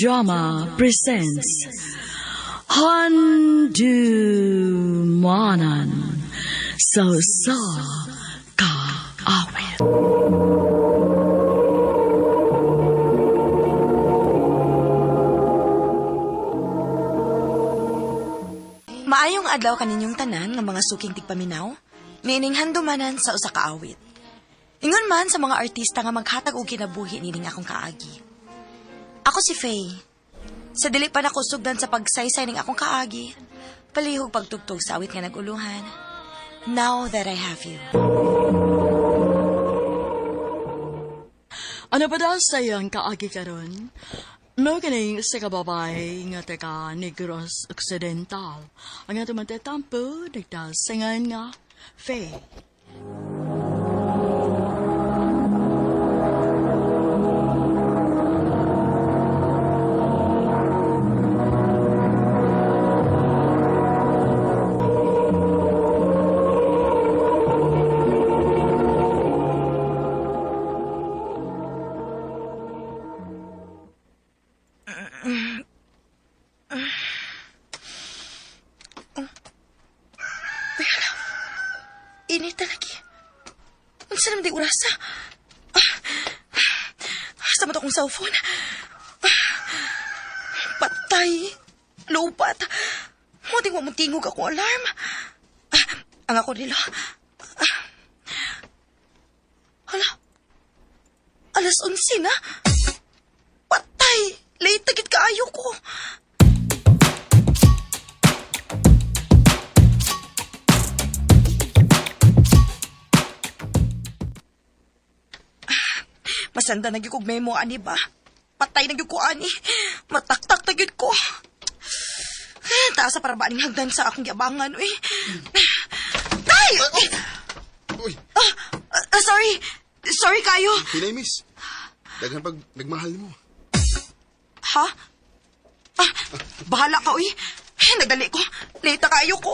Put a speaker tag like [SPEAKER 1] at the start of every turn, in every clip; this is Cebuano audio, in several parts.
[SPEAKER 1] Drama presents Handumanan sa Usa Ka Awit.
[SPEAKER 2] Maayong adlaw kaninyong tanan nga mga suking tigpaminaw, niining handumanan sa usa ka awit. Ingon man sa mga artista nga maghatag og kinabuhi nining akong kaagi. Ako si Faye. Sa dili pa nako sugdan sa pagsaysay ning akong kaagi, palihog pagtugtog sa awit nga naguluhan. Now That I Have You.
[SPEAKER 1] Ano pa daw sa iyang kaagi karon? Mao kining sa kababay nga taga Negros Occidental. Ang ato man tampo nagdasingan nga Faye.
[SPEAKER 2] Init na lagi. Unsa naman di orasa? Sa man akong cellphone. Patay. Lupat. Mo di mo tingog akong alarm. Ang ako nila. Hala. Alas 11 na. Patay. Late na gid kaayo ko. Masanda na gyud kog memo ani ba? Patay na gyud ko ani. Mataktak na gyud ko. Taas sa para ba aning hagdan sa akong giabangan uy. Tay!
[SPEAKER 3] Uy,
[SPEAKER 2] Sorry. Sorry kayo.
[SPEAKER 3] hinay miss. Daghan pag nagmahal mo.
[SPEAKER 2] Ha? Bahala ka uy. Nagdali ko. Late na kayo ko.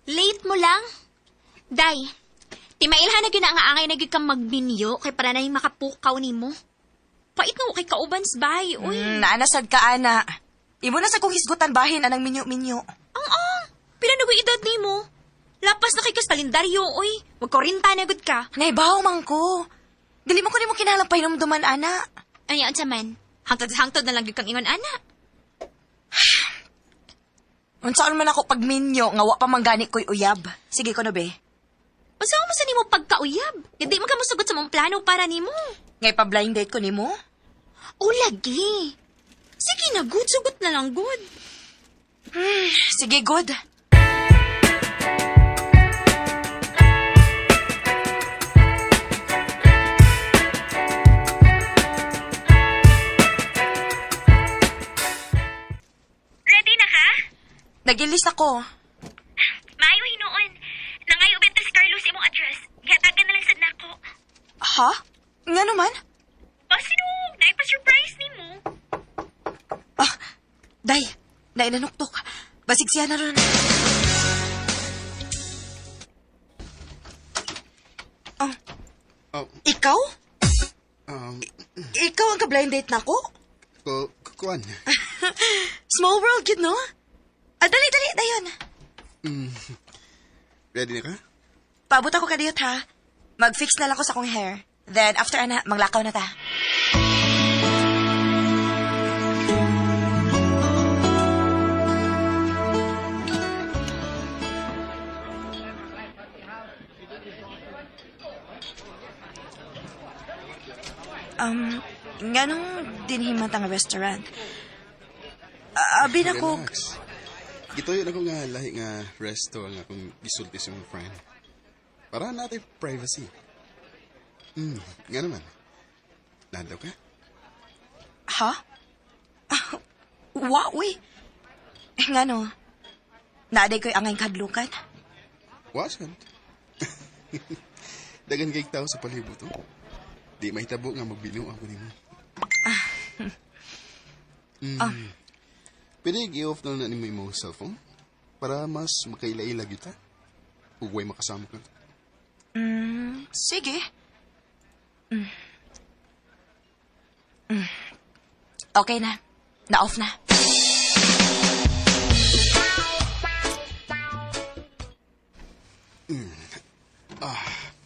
[SPEAKER 4] Late mo lang? Day, timailhan na gyud na ang angay na gyud kang magminyo kay para na yung makapukaw nimo. Pait nga kay kauban bay, uy.
[SPEAKER 2] Naanasad ka, ana. Imo na sa kong hisgutan bahin anang minyo-minyo.
[SPEAKER 4] Ang ang, pila na gyud edad nimo? Lapas na kay kas kalendaryo, uy. Mag 40 na gud ka.
[SPEAKER 2] Naibaw man ko. Dili mo ko nimo kinahanglang pahinumduman, ana.
[SPEAKER 4] Anya unsa man? Hangtod-hangtod na lang gyud kang ingon ana.
[SPEAKER 2] Unsaon man ako pagminyo nga wa pa man gani ko'y uyab. Sige ko na be.
[SPEAKER 4] Unsa mo sa nimo pagkauyab? Hindi man ka mosugot sa mong plano para nimo.
[SPEAKER 2] Ngay pa blind date ko nimo?
[SPEAKER 4] O lagi. Sige na, good. Sugot na lang, good.
[SPEAKER 2] Sige, good.
[SPEAKER 4] Ready na ka?
[SPEAKER 2] Nagilis ako.
[SPEAKER 4] Maayo hinuon. Nangayo Bentos Carlos imong address. Gihatagan na lang sad nako.
[SPEAKER 2] Ha? Nga naman?
[SPEAKER 4] Pasinog, naipa-surprise nimo.
[SPEAKER 2] Day, nainanuktok. Basig siya na ron. Oh,
[SPEAKER 3] Oh,
[SPEAKER 2] ikaw? Ikaw ang ka-blind date nako?
[SPEAKER 3] ko, kuan.
[SPEAKER 2] Small world, yun, no? Dali, dali, dayon.
[SPEAKER 3] Ready na ka?
[SPEAKER 2] Paabot ako kadiyot, ha? Mag-fix na lang ko sa akong hair. Then, after ana, manglakaw na ta. Nganong dinhiman ang restaurant? Abi na ko,
[SPEAKER 3] Relax. Gituyo na ko nga lahi nga resto ang akong gisulti sa mga friend. Para natin privacy. Nga naman. Nadaw ka?
[SPEAKER 2] Ha? Wa, uy. Ngano? Naaday ko'y angay kadlukan.
[SPEAKER 3] Wasn't. Dagan kay tao sa palibot, oh. Di mahitabo nga magbino ako nimo. Pwede i-off na lang na nimo imong cellphone para mas makaila-ila gyud ta. Ug way makasama ka.
[SPEAKER 2] Sige. Okay na. Na-off na.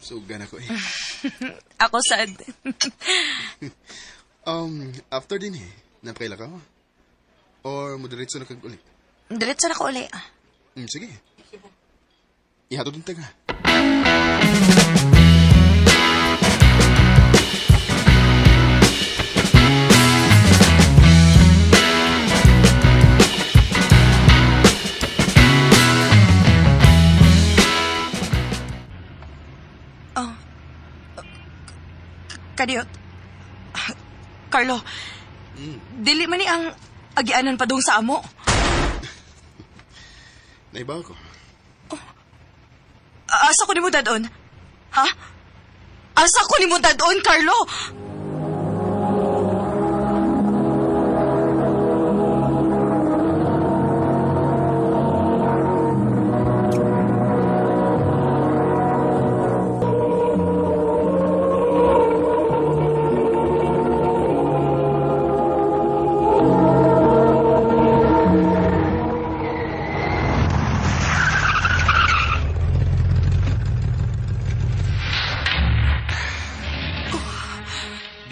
[SPEAKER 3] Suga na ko eh.
[SPEAKER 2] Ako sad.
[SPEAKER 3] After din eh, napakaila ka? Or moderate na kag uli?
[SPEAKER 2] Diretso na ko uli.
[SPEAKER 3] Sige. Ihatod din taga.
[SPEAKER 2] Kadiyot. Carlo, dili man ni ang agianan padung sa amo.
[SPEAKER 3] Naibaw ko.
[SPEAKER 2] Asa ko ni mo dadon? Ha? Asa ko ni mo dadon, Carlo?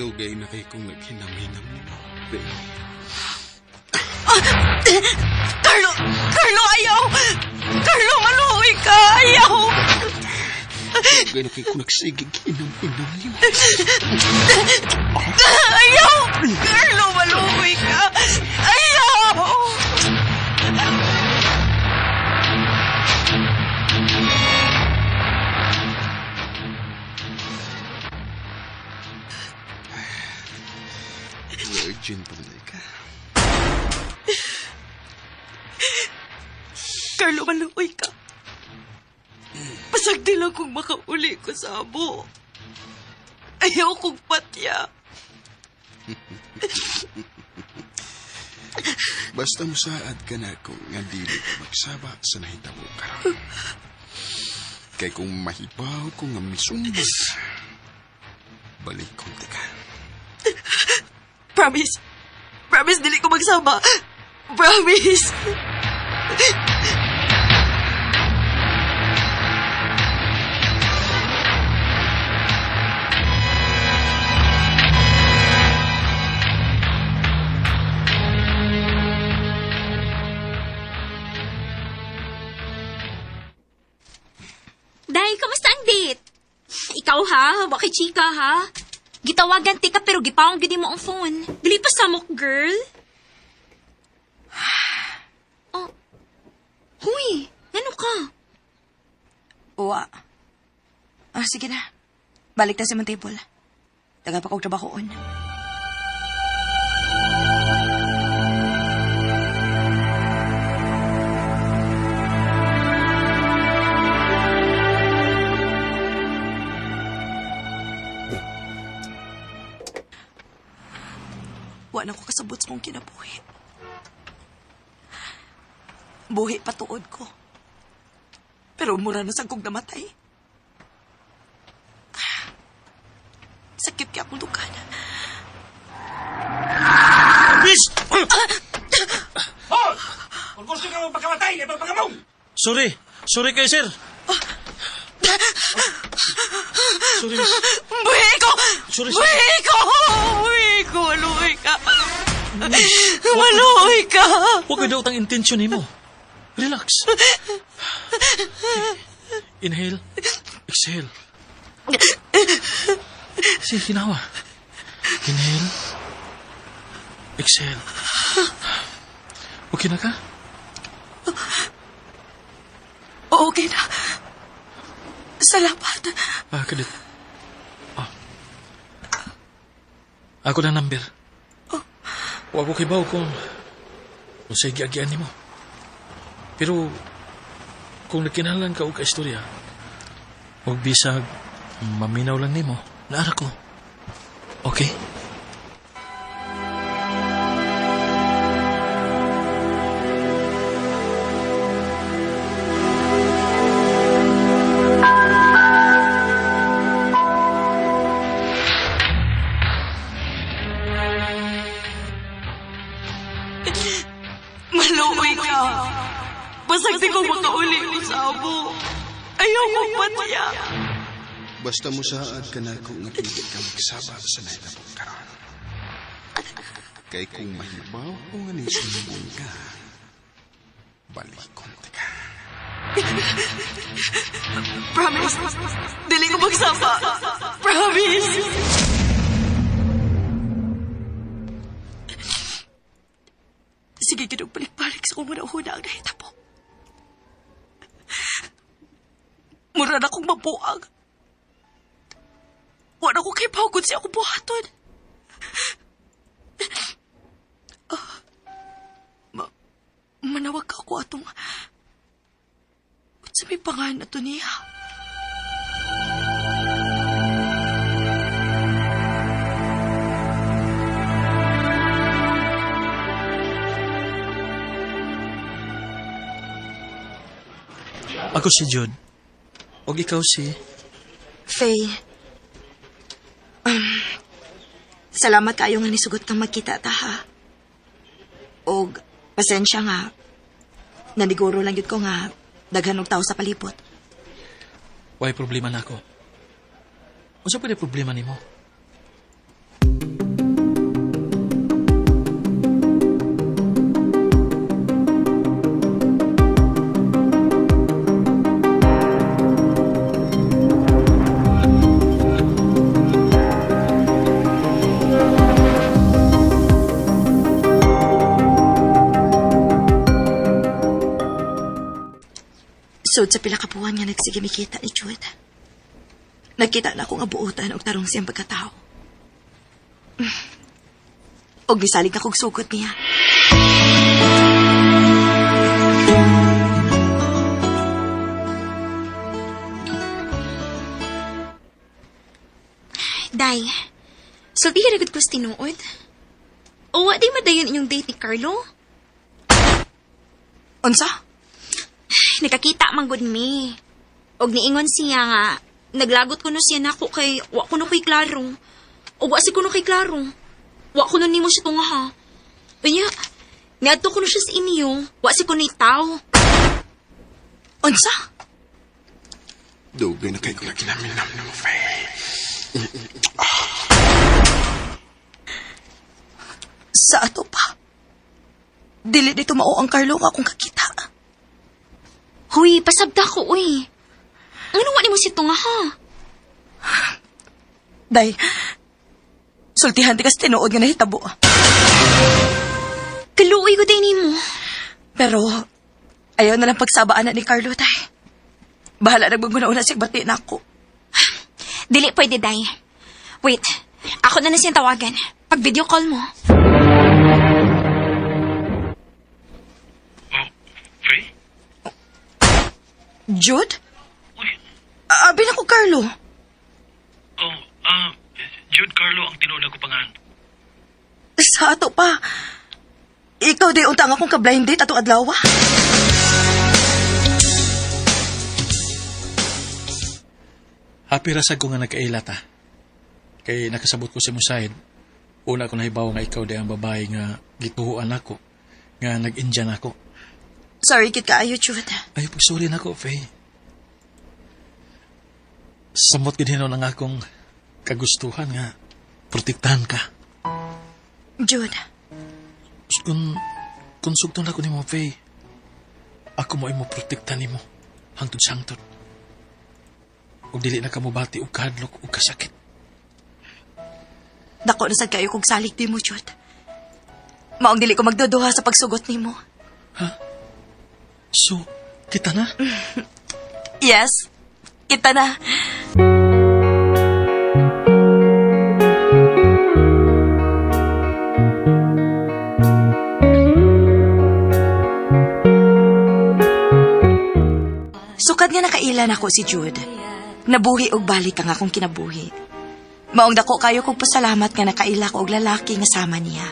[SPEAKER 3] Dugay na kay kong naghinam-hinam nimo. Babe.
[SPEAKER 2] Carlo! Carlo, ayaw! Carlo, maluoy ka! Ayaw!
[SPEAKER 3] Dugay na kay kong nagsigig hinam-hinam nimo.
[SPEAKER 2] Ayaw! Carlo, maluoy ka! Ayaw!
[SPEAKER 3] Virgin pa man ka.
[SPEAKER 2] Carlo, maluoy ka. Pasagdi lang kung makauli ko sa amo. Ayaw kong patya.
[SPEAKER 3] Basta musaad ka na kung nga dili ka magsaba sa nahitabo karon. Kay kung mahibaw ko nga misumbag, balik kong tika.
[SPEAKER 2] Promise. Promise, dili ko magsama. Promise.
[SPEAKER 4] Day, kamusta ang date? Ikaw ha, waki chika ha. Gitawagan ti ka pero gipawang gid mo ang phone. Dili pa samok, girl. Oh. Huy, ngano ka?
[SPEAKER 2] Uwa. Ah, sige na. Balik ta sa imong table. Tagal pa kog trabahoon. Wa na ko kasabot sa kong kinabuhi. Buhi patuod ko. Pero mura na sa kong namatay. Sakit kaya akong dukan.
[SPEAKER 5] Miss!
[SPEAKER 6] Hoy! Kung gusto ka mong pagkamatay, eh, pagpagamong!
[SPEAKER 5] Sorry. Sorry kay sir. Sorry, miss.
[SPEAKER 2] Buhi ko!
[SPEAKER 5] Sorry, sorry.
[SPEAKER 2] Buhi ko! Buhi ko! Maluoy ka! Maluoy ka!
[SPEAKER 5] Huwag ka daw tang intensyon nimo. Relax. Inhale. Exhale. Sige, ginawa. Inhale. Exhale. Okay na ka?
[SPEAKER 2] Okay na. Salamat.
[SPEAKER 5] Ah, kadit. Ah. Ako na number. Wa ko kibaw kung unsay giagian nimo. Pero kung nagkinahanglan ka og kaistorya, og bisag maminaw lang nimo, naara ko. Okay?
[SPEAKER 1] ko makauli ko sa abo. Ayaw ko patya.
[SPEAKER 3] Basta mo saad ka na kung nga dili ka magsaba sa nahitabo karon. Kay kung mahibaw o nga nisumbong ka, balikon ka.
[SPEAKER 1] Promise, dili ko magsaba. Promise. Sige, ginong balik-balik sa kong una-una ang nahitabo. Mura na akong mabuang. Wala ko kay pagod siya akong buhaton. Manawag ka ako atong... Sa may pangalan na to niya.
[SPEAKER 5] Ako si Jude. Og ikaw si...
[SPEAKER 2] Faye, salamat kayo nga nisugot kang magkita ta, ha. Og pasensya nga, naniguro lang yun ko nga daghan og tao sa palibot.
[SPEAKER 5] Way problema na ako. Unsa pwede problema nimo?
[SPEAKER 2] Sud sa pila ka buwan nga nagsige mikita ni Jude. Nagkita na ako nga buotan og tarong siyang pagkatao. Og nisalig na kog sugot niya.
[SPEAKER 4] Day, sulti ra gud ko sa tinuod. O wa di madayon inyong date ni Carlo?
[SPEAKER 2] Unsa?
[SPEAKER 4] Nakakita man gud mi. Og niingon siya nga naglagot kuno siya nako kay wa kuno kay klaro. O wa si kuno kay klaro. Wa kuno nimo siya tunga ha. Unya, niadto kuno siya sa inyo, wa si kuno tawo.
[SPEAKER 2] Unsa?
[SPEAKER 3] Dugay na kay ko na kinaminam na mo, Faye.
[SPEAKER 2] Sa ato pa. Dili dito mao ang Carlo nga akong kakita.
[SPEAKER 4] Huy, pasabta ko, uy. Ano wa nimo si tunga ha?
[SPEAKER 2] Day, sultihan di kas tinuod nga nahitabo.
[SPEAKER 4] Kaluoy ko day nimo.
[SPEAKER 2] Pero, ayaw na lang pagsabaan na ni Carlo, tay. Bahala nagbaguna-una siya bati na ako.
[SPEAKER 4] Dili pwede, day. Wait, ako na na siyang tawagan. Pag video call mo.
[SPEAKER 5] Oh, Faye?
[SPEAKER 2] Jude? Abi na ko, Carlo.
[SPEAKER 5] Oh, Jude Carlo ang tinuod ko pangalan.
[SPEAKER 2] Sa ato pa. Ikaw di unta nga akong ka-blind date atong adlaw.
[SPEAKER 5] Happy rasag ko nga nagkaila ta. Kay nakasabot ko si Musaid. Una ko nahibaw nga ikaw di ang babae nga gituhuan ako. Nga nag-Indian ako.
[SPEAKER 2] Sorry, kit kaayo, Jude.
[SPEAKER 5] Ay, pagsorry na ako, Faye. Samot gid hinon ang akong kagustuhan nga protektahan ka.
[SPEAKER 2] Jude,
[SPEAKER 5] Kung sugton ako nimo, Faye, ako mo ay mo protekta nimo hangtod sa hangtod. Ug dili na ka mobati og kahadlok ug kasakit.
[SPEAKER 2] Dako na sad kayo kog salig di mo, Jude. Maong dili ko magduduha sa pagsugot nimo.
[SPEAKER 5] So, kita na?
[SPEAKER 2] Yes, kita na. Sukad nga nakailan ako si Jude. Nabuhi og balik ang akong kinabuhi. Maong dako kayo kog pasalamat nga nakaila ko og lalaki nga sama niya.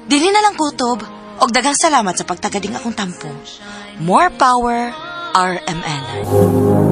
[SPEAKER 2] Dili na lang kutob og daghang salamat sa pagtagading akong tampo. More power, RMN.